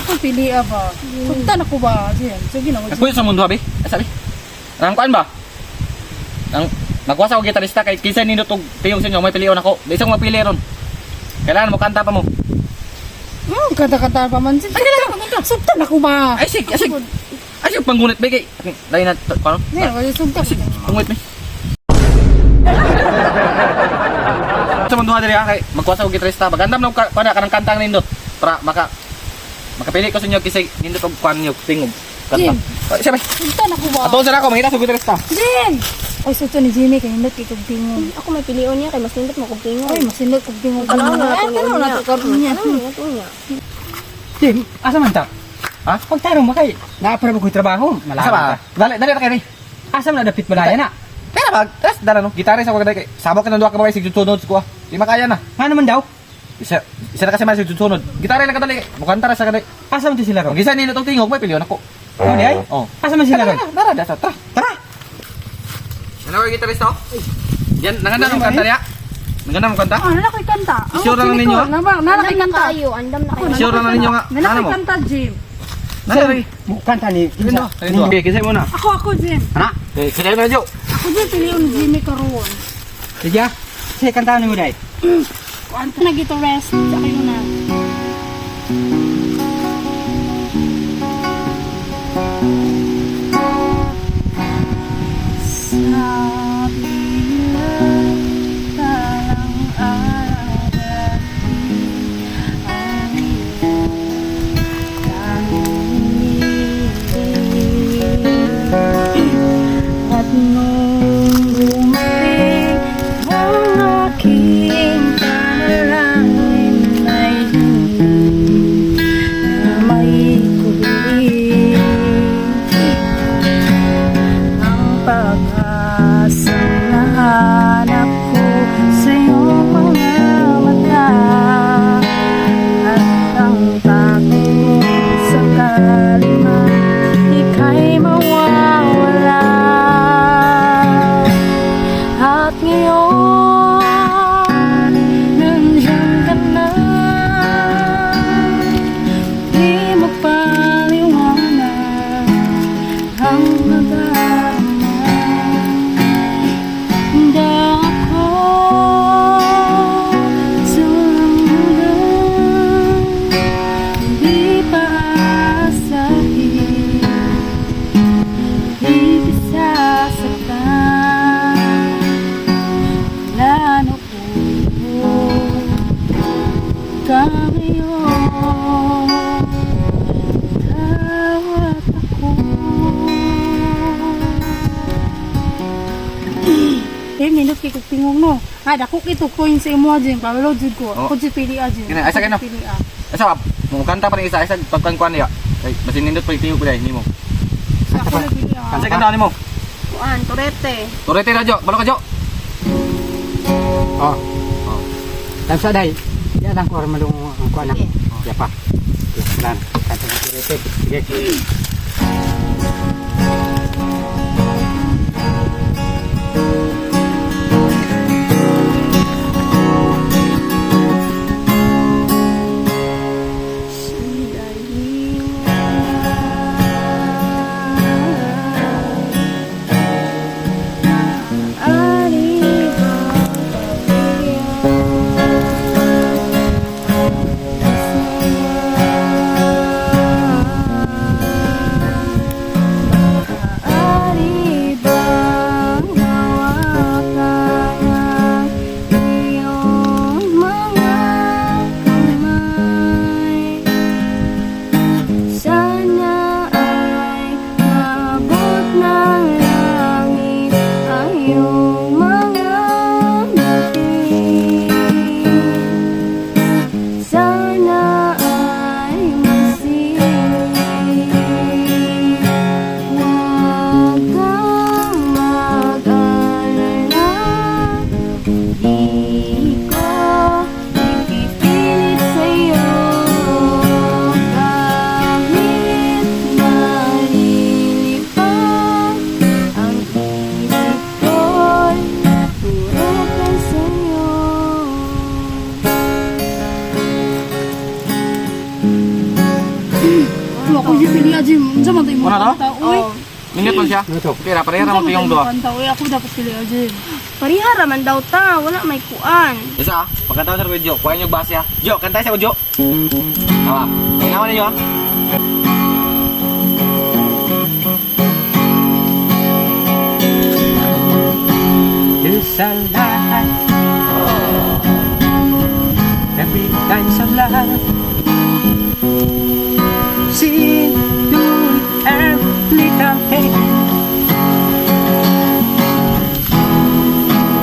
Ako pili ba? Sugtan ako ba, Jim? Sige na, Nagpuyo sa mundo, abi. Ay, sabi. Nang kuan ba? Nang nagkuha sa ko gitarista kay kinsa nindot og tiyong sa inyo, may pilion ako. Di isang mapili ron. Kailangan mo kanta pa mo. Kanta-kanta pa man. Ay, kailangan sugtan ako ba? Ay, sig, ay, sig. Ay, sig, panggunit ba kay lain na kuan. Hindi, wala sugtan. Sig, panggunit ba. Sa mundo diri ha kay magkuha sa ko gitarista. Magandam na kuan na kanang kantang nindot para makapili ko sa inyo kisay nindot og kuan niyo tingog. Kanta. Jim. Ay, sabi. Sugtan ako ba? Ato sa ako mangita sa gitarista. Jim! Ay, sugtan ni Jimmy kay nindot kay kog tingog. Ako may pilion niya kay mas nindot mo kog tingon. Ay, masindot kog tingog. Tanaw na Ay, ako tanaw na to karon niya. Tanaw na to niya. Tim, asa man ta? Ha? Pagtarong mo kay naa pa ba ko'y trabaho? Asa Malayo ba? ka. Dali, dali ra kay ni. Asa man na dapit malaya na? Pero ba, tas dala no. Gitara sa kay sabok ka nang duha ka babae sig sunod ko. Di makaya na. Nga naman daw? Isa isa na kasi man sig sunod. Gitara lang kadali. Mukanta ra sa kadali. Asa man to sila ron? Kung gisa nino tong tingog may pilion ako. Oh, di ay? Oh. Asa man sila Tara ron? na, tara da sa tara. Tara! Ano kay gitarista? Yan, nanganda mong kanta niya. Nanganda mong kanta? Ah, nana ko'y kanta. Ang Sure na Jimmy ninyo, ko, ah? Nana ko'y Andam na kanta. kayo, andam na kayo. Sure na ninyo nga. Nana Ano ko'y mo? kanta, Jim. Nana ri. Kanta ni Ayun do. Ayun do. Okay, kisay mo na. Ako, ako, Jim. Ana, Okay, kisay mo na jo. Ako, Jim, piliyon ni Jimmy karon. sige ah. Sige, kantahan mo dai. Kuan na gito rest. Sa kayo na. Sabi nila, talang araw dati ang iyong tanging ngiti. At nung dumating ang aking panalangin ay hindi na may kubli ang pag-asang nahanap ko sa iyong mga mata at ang takot sakali man ika'y mawawala. At ngayon, nandiyan ka na. Di magpaliwanag ang nadarama. Handa ako sa walang hanggan. Hindi pa aasahin, hindi ka sasaktan. Wala noon ka ngayon, ikaw at ako. Eh, nindot kay kog tingog no. Ah, dako kay to coin sa imo Jim. Pabalo jud ko. Oh. Ako jud pili ah, Jim. Kini, ay, sa Ako kino. jud pili ah. Asa ba? Mo kanta pa rin isa isa pagkan kuan niya. Kay basin nindot pa tingog ko dai nimo. Ako na pili ah. Sa kanta nimo. Kuan, turete. Turete na jo, balo ka jo. Oh. Oh. Lamsa dai. Ya lang ko malung ang kuan na. Sige. Ya pa. Sige, lan. Kanta ni Turete. Sige. Jo, ako yung pili Jim. Unsa man to imong Wala to? kanta, uy. Oh. Nindot man siya. Ano to? Pira pareha Unsa ra man man to tiyong imong duha. kanta, uy. Ako dapat pili Jim. Pareha ra man daw ta, wala may kuan. Isa ah, pagkanta sa video, kuha niyo base ah. Jo, kantay sa ko Jo. Tama. Ginawa ninyo ah. There's a light. Every time's a love. See, do it every little thing.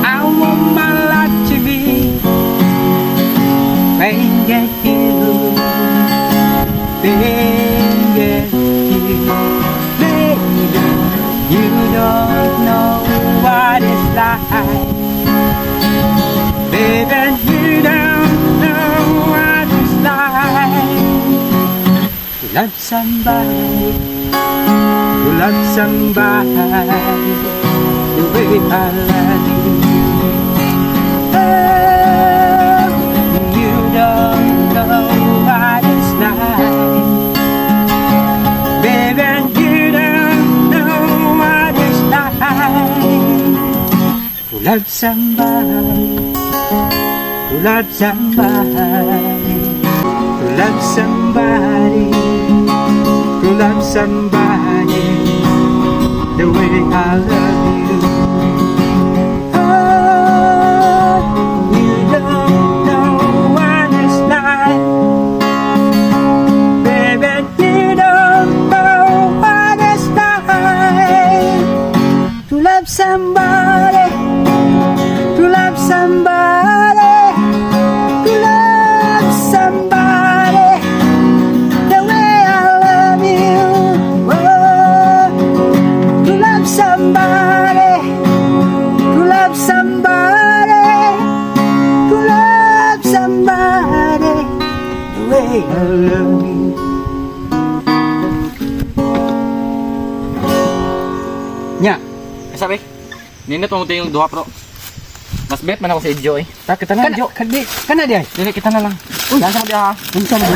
I want my life to be when get you, when get you, baby. You don't know what it's like. Baby, you don't know what it's like to love somebody, to love somebody the way I love you. Oh, you don't know what it's like. Baby, you don't know what it's like to love somebody, to love somebody, to love somebody, to love somebody the way I love you. Oh, you don't know what it's like. Baby, you don't know what it's like to love somebody, to love somebody, to love somebody the way I love you. Oh, to love somebody, to love somebody, to love somebody the way I love you. Nya, Isa be. Nindot mo tiyong duha pero mas bet man ako sa Jo eh. Ta kita na kana Jo. kadi kana di ay. Dili kita na lang. Uy, sa mo diha. Unsa man?